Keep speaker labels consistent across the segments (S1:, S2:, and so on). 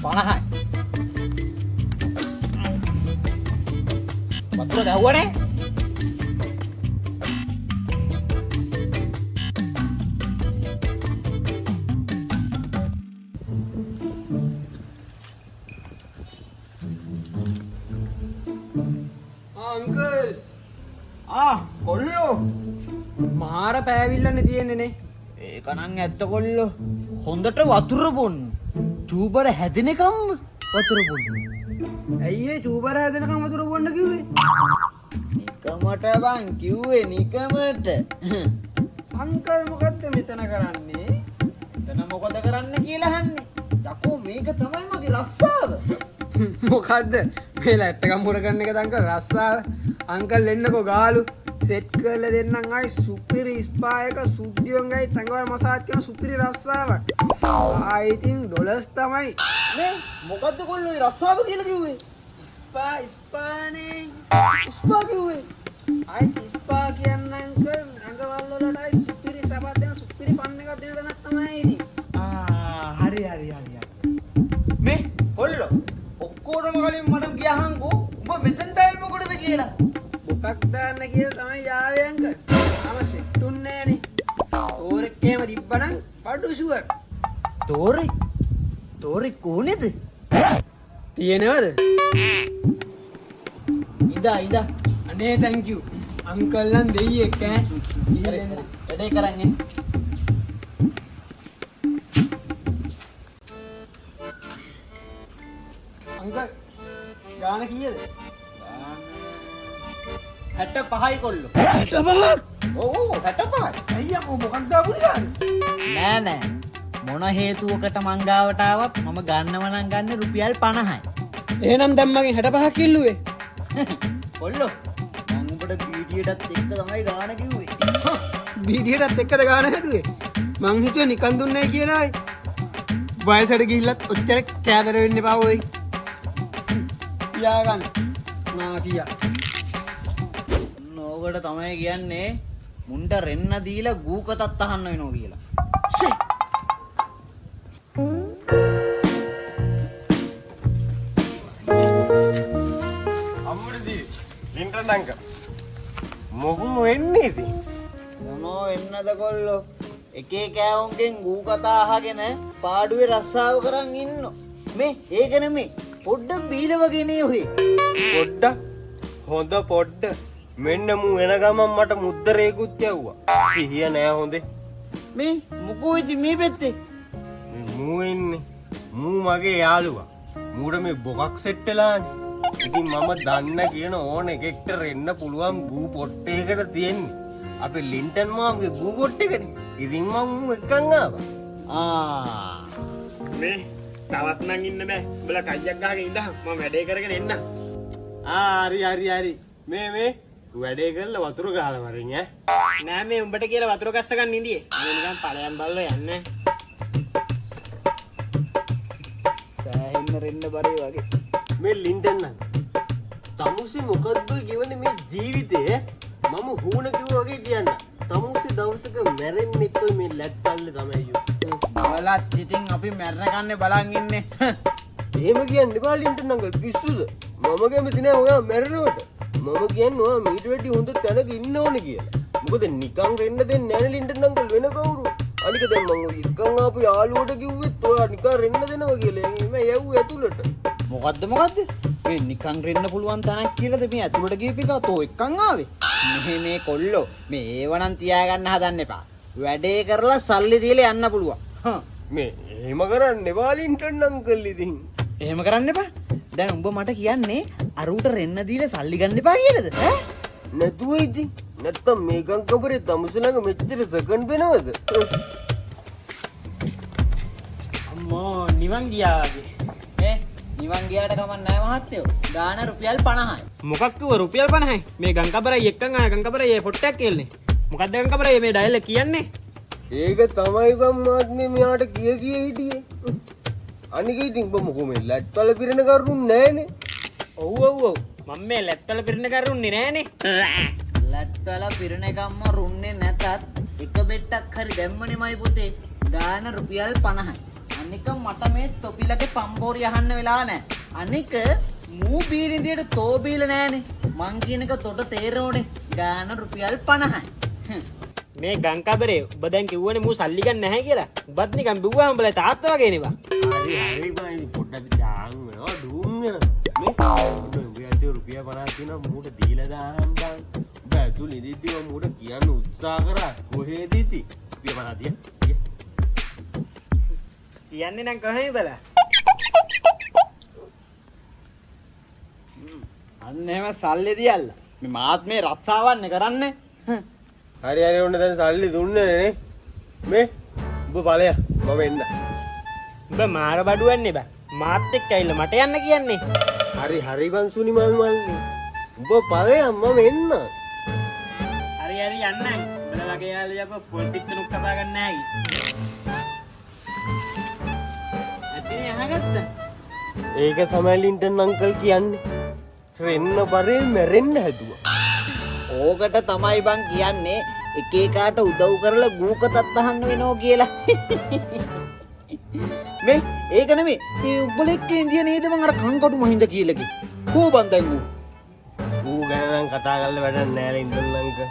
S1: 50යි. වතුර ගැහුවනේ.
S2: අංකල්.
S1: ආ කොල්ලෝ.
S2: මාර පෑවිල්ලනේ තියෙන්නේ නේ.
S1: ඒක නම් ඇත්ත කොල්ලෝ. හොඳට වතුර බොන්න. චූබර හැදෙනකම්ම වතුර බොන්න.
S2: ඇයි ඒ චූබර හැදෙනකම් වතුර බොන්න කිව්වේ?
S1: නිකමට බං කිව්වේ නිකමට.
S2: අංකල් මොකද්ද මෙතන කරන්නේ?
S1: එතන මොකද කරන්න කියලා අහන්නේ. යකෝ මේක තමයි මගේ රස්සාව.
S2: මොකද්ද මේ ලැට්ටකම් හොර කරන එකද අංකල් රස්සාව? අංකල් එන්නකෝ ගාලු සෙට් කරලා දෙන්නම්. ආයි සුපිරි ස්පා එක සුද්ධියෙන් ගයි තඟවල් මසාජ් කරන සුපිරි රස්සාවක්. ආයි ඉතින් ඩොලර්ස් තමයි.
S1: මේ මොකද්ද කොල්ලෝ ඒ රස්සාව කියලා කිව්වේ?
S2: ස්පා ස්පානේ.
S1: ස්පා කිව්වේ.
S2: ආයි ස්පා කියන්න අංකල් ඇඟවල් වලට ආයි සුපිරි සපත් දෙන සුපිරි ෆන් එකක් දෙන තැනක් තමයි ඉතින්.
S1: ආ හරි හරි හරි හරි. මේ කොල්ලෝ ඔක්කොටම කලින් මට කියහන්කෝ උඹ මෙතනට ආවේ මොකටද කියලා.
S2: මොකක් දාන්න කියලා තමයි ආවේ අංකල්. තාම සෙට් උන්නේ නෑනේ. තෝරෙක් එහෙම තිබ්බනම් බඩු ෂුවර්.
S1: තෝරේ තෝරේ කොනේද?
S2: තියෙනවද?
S1: ඉදා ඉදා.
S2: අනේ thank you. Uncle නම් දෙයියෙක් ඈ.
S1: හරි වැඩේ කරන් එන්න.
S2: අංකල් ගාන කීයද?
S1: 65යි කොල්ලෝ.
S2: 65ක්?
S1: ඔව් ඔව් 65යි.
S2: ඇයි අම්මෝ මොකක් දාපු නිසාද?
S1: නෑ නෑ මොන හේතුවකට මං ගාවට ආවත් මම ගන්නව නම් ගන්න රුපියල් 50යි.
S2: එහෙනම් දැන් මගෙන් 65ක් ඉල්ලුවේ.
S1: කොල්ලෝ මං උඹට බීඩියටත් එක්ක තමයි ගාන කිව්වේ.
S2: බීඩියටත් එක්කද ගාන හැදුවේ? මං හිතුවේ නිකන් දුන්නේ කියලායි. වයසට ගිහිල්ලත් ඔච්චර කෑදර වෙන්න එපා ඔයි. තියාගන්න. නා කියා.
S1: ඔන්න ඕකට තමයි කියන්නේ මුන්ට රෙන්න දීලා ගූ කතත් අහන්න වෙනවා කියලා. ෂේ.
S3: අම්මුඩදී ලින්ටන් අංකල් මොකෝ වෙන්නේ ඉතින්?
S1: මොනෝ වෙන්නද කොල්ලෝ? එක එක ඈවුන්ගෙන් ගූ කතා අහගෙන පාඩුවේ රස්සාව කරන් ඉන්න. මේ ඒක නෙමෙයි පොඩ්ඩක් බීල වගේ නේ ඔහේ.
S3: පොඩ්ඩක් හොඳ පොඩ්ඩ මෙන්න මූ එන ගමන් මට මුද්දරේකුත් යව්වා. සිහිය නෑ හොඳේ.
S1: මේ මොකෝ ඉතින් මේ පැත්තේ?
S3: මේ මූ එන්නේ මූ මගේ යාළුවා. මූට මේ බොකක් සෙට් වෙලානේ. ඉතින් මම දන්න කියන ඕන එකෙක්ට රෙන්න පුළුවන් ගූ පොට් එකකට තියෙන්නේ. අපේ ලින්ටන් මාමගේ ගූ පොට් එකනේ. ඉතින් මං ඌ එක්කන් ආවා.
S1: ආ
S4: මේ තවත් නම් ඉන්න බෑ. උඹලා කයියක් ගහගෙන ඉඳන් මම වැඩේ කරගෙන එන්න.
S3: ආ හරි හරි හරි. මේ මේ වැඩේ කරලා වතුර ගහලා වරින් ඈ.
S4: නෑ මේ උඹට කියලා වතුර කස්ස ගන්න ඉඳියේ. මේ නිකන් ඵලයන් බලලා යන්නේ.
S1: සෑහෙන්න රෙන්න බරේ වගේ.
S3: මේ ලින්ටන් නම් තමුසේ මොකද්ද කියවන්නේ මේ ජීවිතේ ඈ? මම හුණ කිව්වා වගේ කියන්න. තමුසේ දවසක මැරෙන්නෙත් ඔය මේ ලැට්පල්ලේ තමයි අයියෝ.
S1: බලත් ඉතින් අපි මැරෙන කන්නේ බලන් ඉන්නේ.
S3: එහෙම කියන්න එපා ලින්ටන් අංකල් පිස්සුද? මම කැමති නෑ ඔයා මැරෙනවට. මම කියන්නේ ඔයා මීට වැඩි හොඳ තැනක ඉන්න ඕනේ කියලා. මොකද නිකන් රෙන්න දෙන්නේ නෑනේ ලින්ටන් අංකල් වෙන කවුරු. අනික දැන් මං ඔය එක්කන් ආපු යාළුවට කිව්වෙත් ඔයා නිකන් රෙන්න දෙනවා කියලා. එහෙම යැව්වේ ඇතුළට.
S1: මොකද්ද මොකද්ද? මේ නිකන් රෙන්න පුළුවන් තැනක් කියලාද මේ ඇතුළට ගියපු එක තෝ එක්කන් ආවේ? මේ මේ කොල්ලෝ මේ ඒව නම් තියාගන්න හදන්න එපා. වැඩේ කරලා සල්ලි දීලා යන්න පුළුවන්. හා.
S3: මේ එහෙම කරන්න එපා ලින්ටන් අංකල් ඉතින්.
S1: එහෙම කරන්න එපා. දැන් උඹ මට කියන්නේ අර ඌට රෙන්න දීලා සල්ලි ගන්න එපා කියලාද? ඈ?
S3: නැතුව ඉතින් නැත්තම් මේ ගංකබරේ තමුසේ ළඟ මෙච්චර සෙකන්ඩ් වෙනවද?
S4: අම්මෝ නිවන් ගියා වගේ.
S1: මේ නිවන් ගියාට කමක් නෑ මහත්තයෝ. ගාන රුපියල් 50යි.
S4: මොකක් කිව්ව රුපියල් 50යි? මේ ගංකබරයි එක්කන් ආය ගංකබරයි ඒ පොට්ටයක් කියලානේ. මොකද්ද ගංකබරයි මේ ඩයලොග් කියන්නේ?
S3: ඒක තමයි බං මාත්මේ මෙයාට කිය කිය හිටියේ. අනික ඉතින් බං මොකෝ මේ ලැට්පල පිරෙන කරුණු නෑනේ.
S4: ඔව් ඔව් ඔව් මම මේ ලැට්පල පිරෙන කරුන්නේ නෑනේ.
S1: ලැට්පල පිරෙන එකම්ම රුන්නේ නැතත් එක බෙට්ටක් හරි දැම්මනේ මයි පුතේ. ගාන රුපියල් 50යි. අනික මට මේ තොපිලගේ පම්බෝරි අහන්න වෙලා නෑ. අනික මූ බීලින්දියට තෝ බීල නෑනේ. මං කියන එක තොට තේරෙනෝනේ. ගාන රුපියල් 50යි.
S4: මේ ගංකබරේ ඔබ දැන් කිව්වනේ මූ සල්ලි ගන්න නැහැ කියලා. උඹත් නිකන් බිව්වම උඹලා තාත්තා වගේ නේ බං.
S3: හරි හරි බං, ඉතින් පොඩ්ඩක් දාන් වෙනවා ඩූම් වෙනවා. මේ ඔන්න උඹ ඇත්තේ රුපියල් 50ක් තියෙනවා මූට දීලා දාන්න බං. උඹ ඇතුළේ ඉඳිද්දි මම මූට කියන්න උත්සාහ කරා. කොහේද ඉතින්? රුපියල් 50 තිය. තිය.
S4: කියන්නේ නම් කොහේද බලා?
S1: අන්න එහෙම සල්ලි තියල්ලා. මේ මාත් මේ රස්සාවන්නේ කරන්නේ.
S3: හරි හරි, ඔන්න දැන් සල්ලි දුන්නේ නේ. මේ උඹ ඵලයා, මම එන්න.
S4: උඹ මාර බඩුවන්නේ බං. මාත් එක්ක ඇවිල්ලා මට යන්න කියන්නේ.
S3: හරි හරි බං සුනිමල් මල්ලි. උඹ ඵලයා, මම එන්න.
S4: හරි හරි යන්නම්. උඹලා වගේ යාළුවෝ පොල් පිට්ටනුක් කපා ගන්න නැහැ.
S1: ඇතිනේ අහගත්තා.
S3: ඒක තමයි ලින්ටන් අංකල් කියන්නේ. රෙන්න බරේ මැරෙන්න හැදුවා.
S1: ඕකට තමයි බං කියන්නේ එක එකාට උදව් කරලා ගූකතත් අහන්න වෙනෝ කියලා. මේ ඒක නෙමෙයි. මේ උඹල එක්ක ඉන්දිය නේද මං අර කංකටු මහින්ද කියලා කිව්වේ. කෝ බං දැන් ඌ?
S3: ඌ ගැන නම් කතා කරලා වැඩක් නෑ ලින්ටන් අංකල්.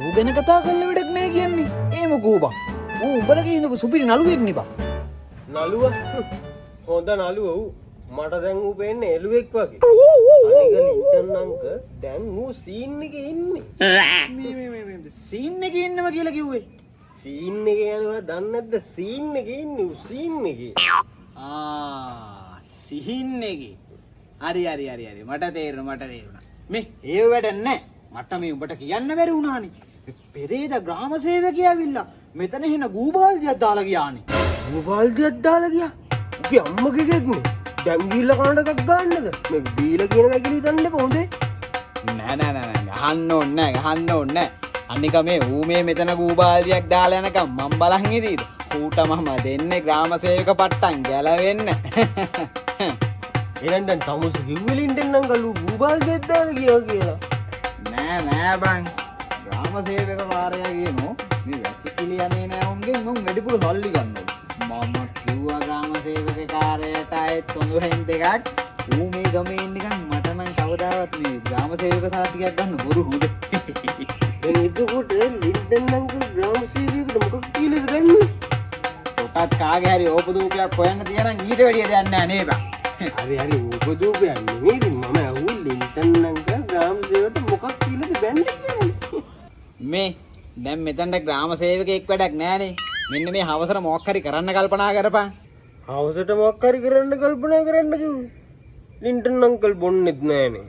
S1: ඌ ගැන කතා කරලා වැඩක් නෑ කියන්නේ. එහෙම කෝ බං. ඌ උඹලගේ ඉඳපු සුපිරි නළුවෙක් නේ බං.
S3: නළුවා? හොඳ නළුවා ඌ. මට දැන් ඌ පේන්නේ එළුවෙක් වගේ. අනික ලින්ටන් අංකල් දැන් ඌ සීන් එකේ ඉන්නේ.
S1: මේ මේ මේ මේ සීන් එකේ ඉන්නව කියලා කිව්වේ.
S3: සීන් එකේ යනවා දන්නේ නැද්ද? සීන් එකේ ඉන්නේ ඌ සීන් එකේ.
S1: ආ සීන් එකේ. හරි හරි හරි හරි, මට තේරුණා මට තේරුණා. මේ ඒ වැඩක් නෑ. මට මේ උඹට කියන්න බැරි වුණානේ. පෙරේද ග්‍රාම සේවකයා ඇවිල්ලා මෙතන එන ගූබාල්දියක් දාලා ගියානේ.
S3: ගූබාල්දියක් දාලා ගියා? උගේ අම්මගේ ගෙක් නේ. දැන් ගිහිල්ලා කනට එකක් ගන්නද? මේ බීලා කියන වැකිලි හිතන්න එපා හොඳේ.
S1: නෑ නෑ නෑ නෑ, ගහන්න ඕනේ නෑ, ගහන්න ඕනේ නෑ. අනික මේ ඌ මේ මෙතන ගූබාල්දියක් දාලා යනකම් මං බලන් හිටියද? ඌට මම දෙන්නේ ග්‍රාම සේවක පට්ටම් ගැලවෙන්න.
S3: එහෙනම් දැන් තමුස කිව්වේ ලින්ටන් අංකල් ඌ ගූබාල්දියක් දාලා ගියා කියලා.
S1: නෑ නෑ බං, ග්‍රාම සේවක වාරයා කියනෝ මේ වැසිකිලි යන්නේ නෑ උන්ගෙන් උන් වැඩිපුර සල්ලි ගන්නලු. මම කිව්වා ග්‍රාම සේවක කාර්යයට ආයෙත් තොඳුරෙන් දෙකක්. ඌ මේ ගමේ ඉන්න නිකන් මට නම් කවදාවත් මේ ග්‍රාම සේවක සාතිකයක් ගන්න බොරු හොඳ.
S3: දැන් එතකොට ලින්ටන් අංකල් ග්‍රාම සේවකයට මොකක් කියලාද ගන්නේ?
S1: තොටත් කාගේ හරි ඕපදූපයක් හොයන්න තියනම් ඊට වැඩිය දෙයක් නෑ නේ බං.
S3: හරි හරි, ඕපදූපයක් නෙමෙයි ඉතින් මම ඇහුවේ ලින්ටන් අංකල් ග්‍රාම සේවකට මොකක් කියලාද බැන්නේ කියලා.
S1: මේ දැන් මෙතනට ග්‍රාම සේවකයෙක් වැඩක් නෑනේ. මෙන්න මේ හවසට මොකක් හරි කරන්න කල්පනා කරපන්.
S3: හවසට මොකක් හරි කරන්න කල්පනා කරන්න කිව්වේ. ලින්ටන් අංකල් බොන්නෙත් නෑනේ.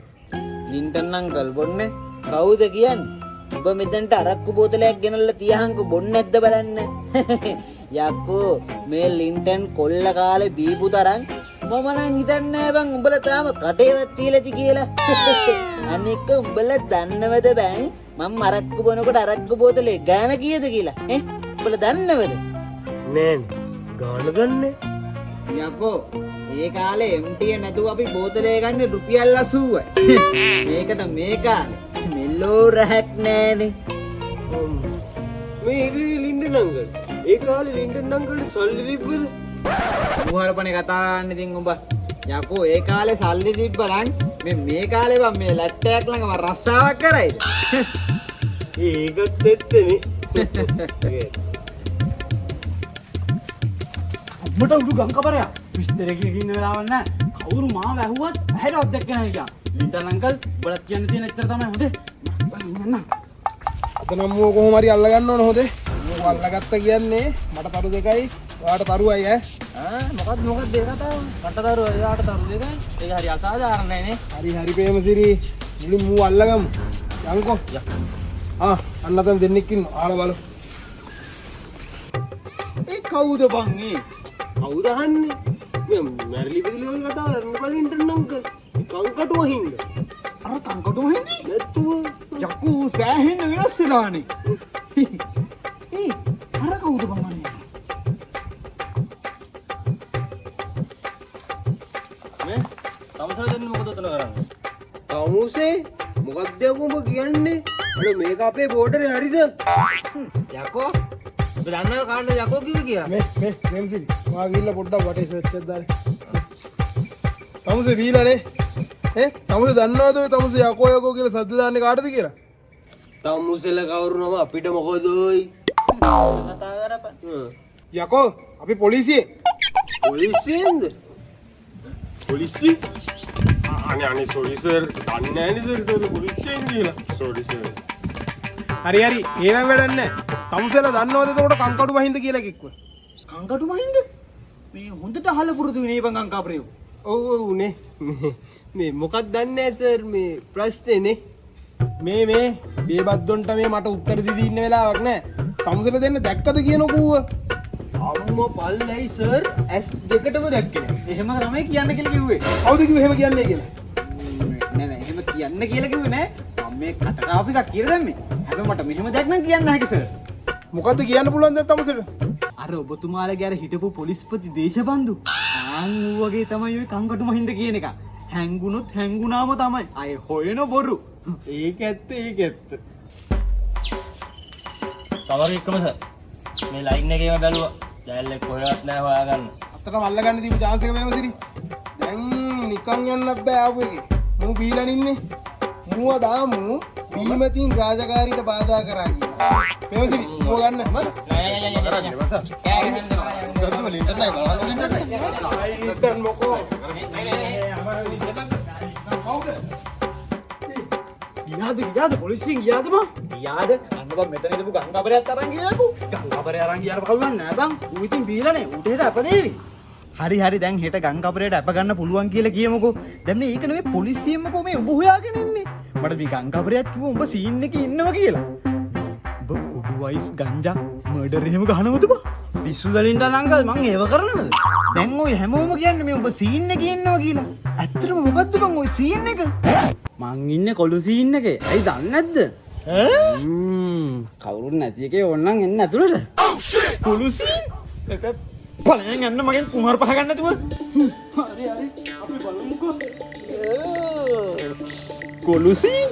S1: ලින්ටන් අංකල් බොන්නේ කවුද කියන්නේ? උඹ මෙතනට අරක්කු බෝතලයක් ගෙනල්ලා තියහන්කෝ බොන්නේ නැද්ද බලන්න. යකෝ මේ ලින්ටන් කොල්ල කාලේ බීපු තරම් මම නම් හිතන්නේ නෑ බං උඹලා තාම කටේවත් තියලා ඇති කියලා. අනික උඹලා දන්නවද බං මං අරක්කු බොනකොට අරක්කු බෝතලේ ගාන කීයද කියලා? ඈ උඹලා දන්නවද?
S3: නෑනේ, ගාන දන්නේ.
S1: යකෝ ඒ කාලේ MT නැතුව අපි බෝතලේ ගන්න රුපියල් 80යි. මේකට මේ කාලේ මෙල්ලෝ රහක් නෑනේ.
S3: මේ ඒකනේ ලින්ටන් අංකල්. ඒ කාලේ ලින්ටන් අංකල්ට සල්ලි තිබ්බද?
S1: ඌහරපනේ කතා කරන්න ඉතින් උඹ. යකෝ ඒ කාලේ සල්ලි තිබ්බ නම් මේ කාලේ බං මේ ලැට්ටයක් ළඟ මං රස්සාවක් කරයිද?
S3: ඒකත් ඇත්තනේ.
S2: අම්මට උඩු ගංකබරයා විස්තර කිය ඉන්න වෙලාවක් නෑ. කවුරු මාව ඇහුවත් ඇහැටවත් දැක්කේ නෑ කියා. ලින්ටන් අංකල් උඹලත් කියන්න තියෙන එච්චර තමයි හොඳේ. මං යන්න.
S5: අද නම් ඌව කොහොම හරි අල්ල ගන්න ඕන හොඳේ. ඌව අල්ලගත්ත කියන්නේ මට තරු දෙකයි ඔයාට තරුවයි ඈ.
S4: ආ මොකද්ද මොකද්ද ඒ කතාව? මට තරුවයි ඔයාට තරු දෙකයි. ඒක හරි අසාධාරණයි නේ.
S5: හරි හරි ප්‍රේමසිරි මුලින් මූව අල්ලගමු. යන්කෝ. ආ අන්න අතන දෙන්නෙක් ඉන්නවා. ආලා බලමු.
S1: ඒ කවුද බං ඒ?
S3: කවුද අහන්නේ? මේ මැරිලි පිදිලි වගේ කතා කරන්නේ මොකද ලින්ටන් අංකල්? කංකටුව හින්දා.
S1: අර කංකටුව හින්දා?
S3: නැතුව
S1: යකෝ සෑහෙන වෙනස් වෙලානේ. ඒ අර කවුද බං අනේ?
S3: මේ තමුසේ දෙන්න මොකද උතන කරන්නේ? තමුසේ මොකක්ද යකෝ උඹ කියන්නේ? අනේ මේක අපේ බෝඩරේ හරිද?
S1: යකෝ
S3: ඔබ දන්නවද කාටද යකෝ කිව්වේ කියලා?
S5: මේ මේ ප්‍රේමසිරි මා ගිහිල්ලා පොඩ්ඩක් වටේ සර්ච් එකක් දාන්න. තමුසේ බීලානේ. ඈ තමුසේ දන්නවද ඔය තමුසේ යකෝ යකෝ කියලා සද්ද දාන්නේ කාටද කියලා?
S3: තමුසෙල කවුරු නම අපිට මොකද ඔයි?
S1: කතා කරපන්.
S5: යකෝ අපි පොලිසියෙන්.
S3: පොලිසියෙන්ද? පොලිසිය? අනේ අනේ සෝරි සර්, දන්නේ නෑනේ සර් සර් පොලිසියෙන් කියලා. Sorry sir.
S5: හරි හරි ඒවෙන් වැඩක් නෑ. තමුසෙලා දන්නවද එතකොට කංකටු මහින්ද කියලා එකෙක්ව?
S1: කංකටු මහින්ද? මේ හොඳට අහලා පුරුදු නේ බං කංකාපරයෝ.
S3: ඔව් ඔව් නේ. මේ මොකක්ද දන්නේ නෑ සර් මේ ප්‍රශ්නේ නේ.
S5: මේ මේ බේබද්දොන්ට මේ මට උත්තර දීදී ඉන්න වෙලාවක් නෑ. තමුසෙලා දෙන්න දැක්කද කියන කූව?
S3: අම්මා පල්ලයි සර් ඇස් දෙකටම දැක්කේ නෑ.
S1: එහෙම තමයි කියන්න කියලා කිව්වේ.
S5: කවුද කිව්වේ එහෙම කියන්නේ කියලා?
S1: නෑ නෑ එහෙම කියන්න කියලා කිව්වේ නෑ. මම මේ කටට ආපු එකක් කියලා දැම්මේ. හැබැයි මට මෙහෙම දෙයක් නම් කියන්න හැකි සර්.
S5: මොකද්ද කියන්න පුළුවන් දැන් තමුසෙට?
S1: අර ඔබතුමාලගේ අර හිටපු පොලිස්පති දේශබන්දු ආන් ඌ වගේ තමයි ඔය කංකටු මහින්ද කියන එක. හැංගුණොත් හැංගුණාම තමයි. අය හොයන බොරු.
S3: ඒක ඇත්ත ඒක ඇත්ත.
S6: සමරු එක්කම සර් මේ ලයින් එකේම බැලුවා ජයල් එක්ක කොහෙවත් නෑ හොයාගන්න.
S5: අත්තටම අල්ලගන්න දීපු චාන්ස් එක මෙහෙම සිරි. දැන් නිකන් යන්නත් බෑ ආපු එකේ. මූ බීලා නින්නේ. මූව දාමු බීමතින් රාජකාරියට බාධා කරා කියලා. මෙහෙම සිරි මූව ගන්න.
S6: නෑ නෑ නෑ නෑ කෑ ගහන්න එපා.
S5: ලින්ටන් මොකෝ? කවුද?
S1: ගියාද ගියාද පොලිසියෙන් ගියාද බං? ගියාද? අන්න බං මෙතන ඉඳපු ගංගාබරයත් අරන් ගියාකෝ. ගංගාබරය අරන් ගියාට කවුරුන් නෑ බං. ඌ ඉතින් බීලා නේ. ඌට හෙට අප දේවි. හරි හරි දැන් හෙට ගංගාබරයට අප ගන්න පුළුවන් කියලා කියමුකෝ. දැන් මේ ඒක නෙමෙයි පොලිසියෙන්මකෝ මේ උඹ හොයාගෙන ඉන්නේ. මට මේ ගංගාබරයත් කිව්වා උඹ සීන් එකේ ඉන්නවා කියලා. උඹ කුඩු වයිස් ගංජා මර්ඩර් එහෙම ගහනවද බං?
S2: පිස්සු දලින්ට අංකල් මං ඒව කරනවද?
S1: දැන් ඔය හැමෝම කියන්නේ මේ උඹ සීන් එකේ ඉන්නවා කියලා. ඇත්තටම මොකද්ද බං ඔය සීන් එක?
S2: මං ඉන්නේ කොළු සීන් එකේ. ඇයි දන්නේ නැද්ද? කවුරුත් නැති එකේ ඕන්නම් එන්න ඇතුළට.
S1: කොළු සීන්? බලයන් යන්න මගෙන් කුමාර පහ ගන්න නැතුව. හරි හරි අපි බලමුකෝ. කොළු සීන්.